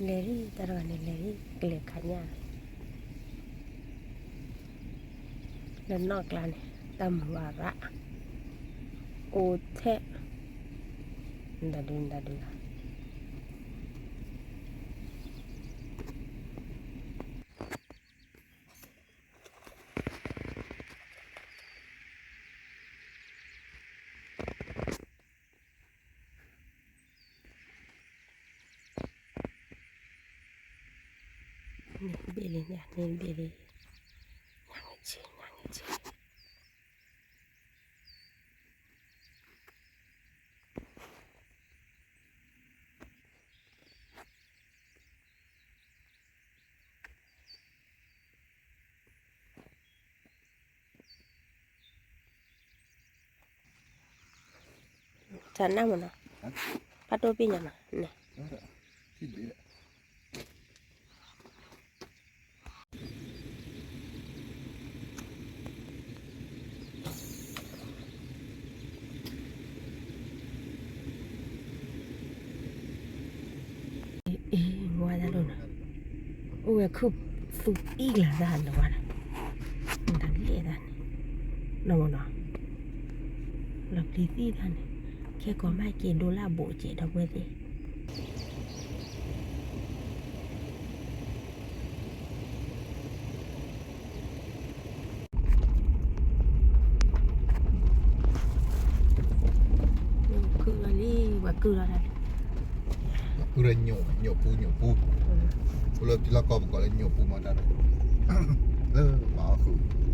လဲၤလံ တၢ်တဂၤန့ၣ် လဲၤလံ ကလဲၤခးညၣ် လၢနီၢ်ကျါန့ၣ် တၢ်မုာ်ဘၣ်ရၣ် အိၣ်ထဲ နတဒု နတဒု န့ၣ်ဘ့ၣ်လံ န့ၣ်ဘ့ၣ်လံ ညၣ်ငဲၤဆ့ ညၣ်ငဲၤဆ့ တၢ်နၢ်မနီၤ ပာ်တိၢ်ပ့ၢ်ညါနီၤ န့ၣ် အ့ ဝါဒၣ်လိာ်နီၤ အိၣ်ဝဲခုၣ်သူအံၣ်ကျါတၢ်လၢဝါဒီး တၢ်လဲၣ်တၢ်န့ၣ် နီၢ်မနီၤ လီၤပျံၤသံၣ်တၢ်န့ၣ် ခဲကိးမးက့ၤဒိလၢဘိးကဲးဒီပုၢ်ဝဲၢ်သ့ၣ် ခုၣ်လီၤလံ ပှၤကုၢ်လီၤတၢ်လံ ကုၢ်လၢညိး ညိးပူ ညိးပူ အိၣ်လၢဖံလီၢ်ကီၢ်ပူၤကိးလၢညိးပူမးတၢ်န့ၣ် လၢပှၤအီၣ်ဃုာ်